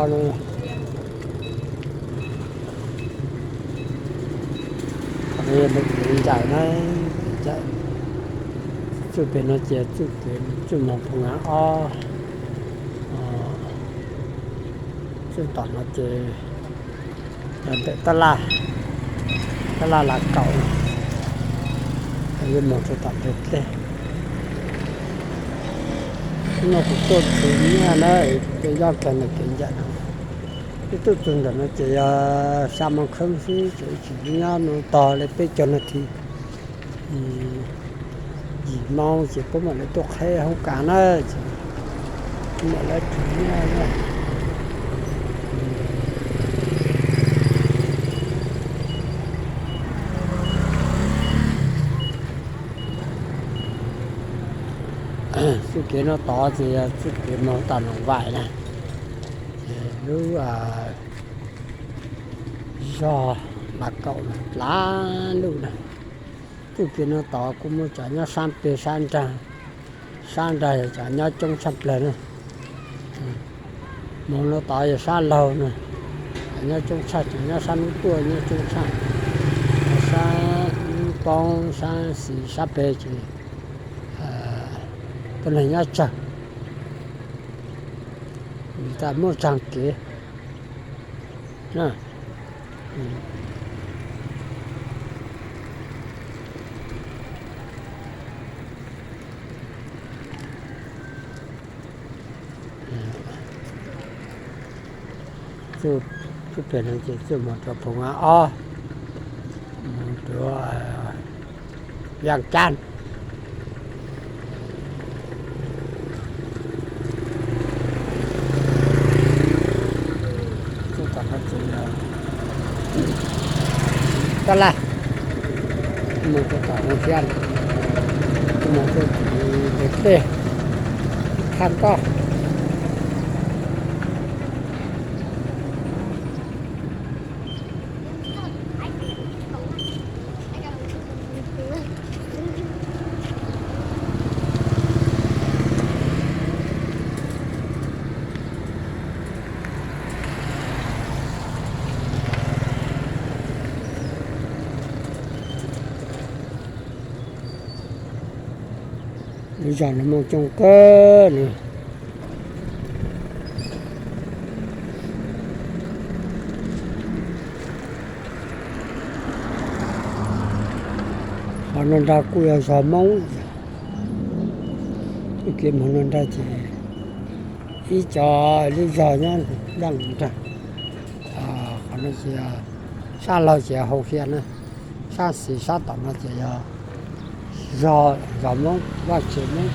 Qhov no yog kev ncaim na, kev ncaim. Txuj pem no ces txuj kev txuj moog Phoo Aav ob. Txuj tom no ces yog ntawm tab laj, tab laj Lav Kaum, yuav moog rua tom ntug dlej. Hnub no kuv tuaj txug nyiaj na, tuaj nyob kag ntawm kev ncaim no. Ib tuaj txug ntawm no ces yog xya moo kheeb xwb, ces ib tsam nyob no tog li peb caug nas this, yim moo ces puab mam li tuaj qheb hoob kas na, ces puab mam li txug nyiaj na. Txuj kev no tod ces yog txuj kev moog tom Noom Vaim na, ces lub zog Lav Kaum na, plav lug na. Txuj kev no tod kuj muaj cov nyob sab peg sab nraag, sab nraag yog cov nyob coob tshaj plawg na. Moog no tod yog sab laug na, nyob coob tshaj, cov nyob sab nub tuaj nyob coob tshaj, sab nub poob sab xis sab peg ces tuab neeg nyob tsawg, vim tas muaj tsaag kev. Txuj peg no ces txuj moog rua Phoo Aav ob, moog rua Viaj Kab. Txuj tom no ces tab laj, moog rua tom Moos Xia, moog rua ntug dlej Thaj Koj. Lub zog no muaj coob kawg no. Hov no nrag kuj yog zog Moob. Txuj kev moog no nrag ces ib co lub zog nyob nraag nrag. Qhov no ces sab laug ces Hauv Xia na, sab xis sab tom no ces yog zog, zog Moob, vaj tse Moob.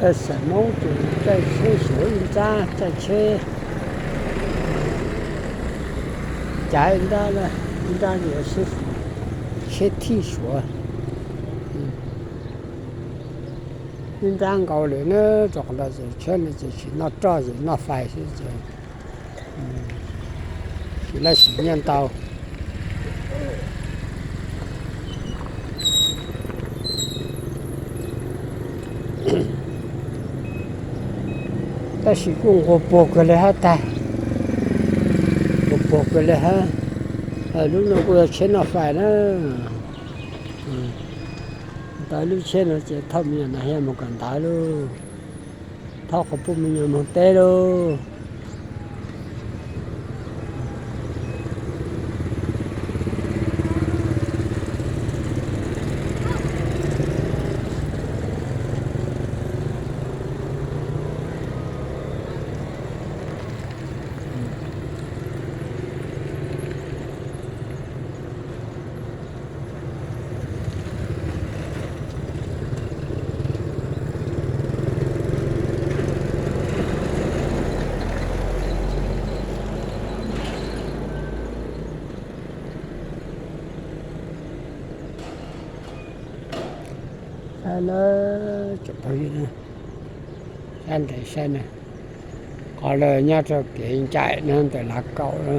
Pej xeem Moob ces caij tsheb suav ib nrab, caij tsheb, cav ib nrab, ib nrab yuav tsheb thij suav. Ib nrab nkaus lawm na, rau qhov ntawd ces tsheb no ces tsis noj roj, ces noj fais xwb ces tsis laj sim nyiaj ntau. Tab sis kuj nquag puag kawg li hab tag, nquag puag kawg li hab. Lub no kuj yog tsheb noj fais na. Ntawd lub tsheb no ces thauj me nyuam nas hias mus kawm ntawv lauj, thauj qhov puj me nyuam moog teb lauj. Saib na, tsoom phooj ywg, saib ntev saib na, Ho lawv nyob rau kev ncaim no ntawm Lav Kaum na.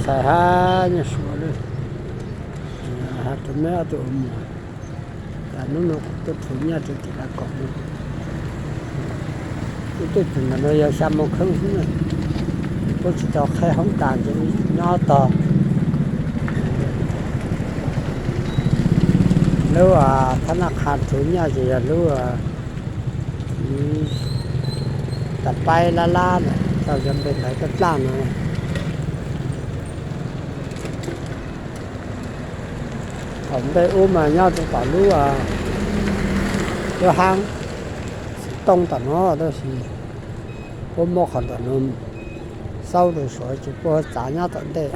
Txhais hab nyuag Suav lawm, hab tus me ob tug ua muam. Tam hnub no kuv tuaj rhuav nyiaj rau tim Lav Kaum no. Wb tuaj txog ntawm no yog xya moo kheeb xwb na, kuj tsis tau qhib hoob tas ces nyob tog. Lub thab naj qha rhuav nyiaj ces yog lub tas paib lab lab na, tau cov npe ntawv taj dlaj no. Thaum ntej ub mas nyob rau tom lub, lub hab Xwm Tooj tom no, tab sis puab muab qhov ntawm no xaub rau Suav ces puab txav nyob tom ntej.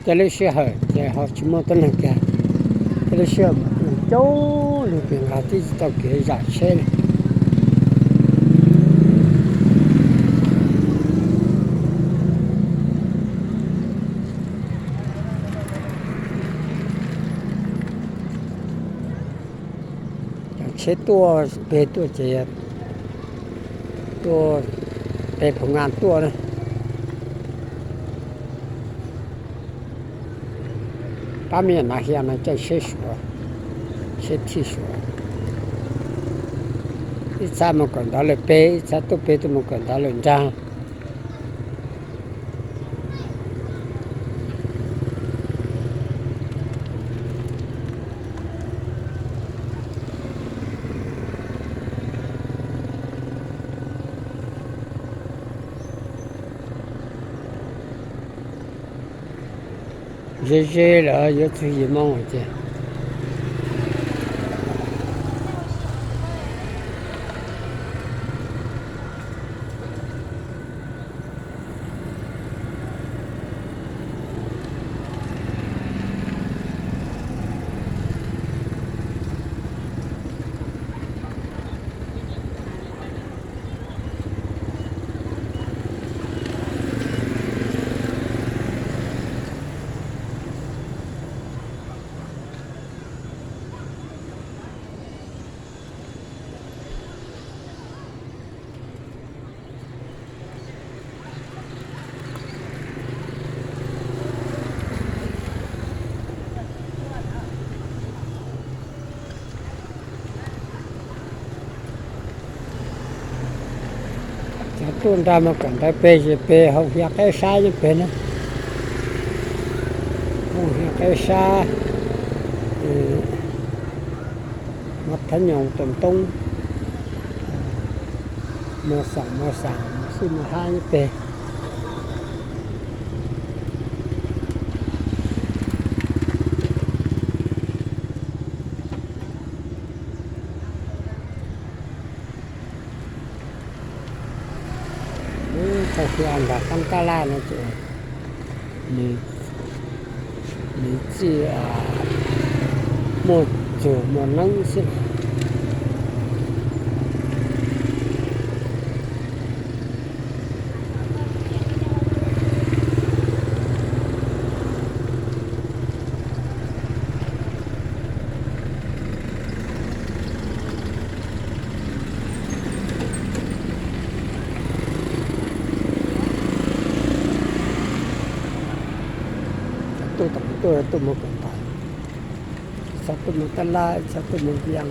Tej lub sij hawm ces ho tsis muaj tuab neeg kiag, tej lub sij hawm mas coob leej pem nqa tib tsis tau kev zam tsheb li. Cov tsheb tuaj peg tuaj ces tuaj peg Phu Nga tuaj na. Pab me nyuam Nas Hia no caij tsheb Suav, tsheb thij Suav. Ib txhab mus kawm ntawv lawm peg, ib txhab tuaj peg tuaj mus kawm ntawv lawm nrag. Ze ze lawm yuav txog yim moo lawm ces. Cov tuaj nrag mus kawm ntawv peg ces peg Hoo Hia Qaib Sab nyob peg na. Hoo Hia Qaib Sab, Mab Thab Nyoos, Toom Toob, Mos Xaam, Mos Xaam, Mos Xwb, Mos Hab nyob peg. Txoj kev nram qab tab laj no ces nws txij muaj txug muaj neeb xwb. Tuaj tom tuaj tuaj mus kom tas, txhob tuaj mus tab laj, txhob tuaj mus viaj.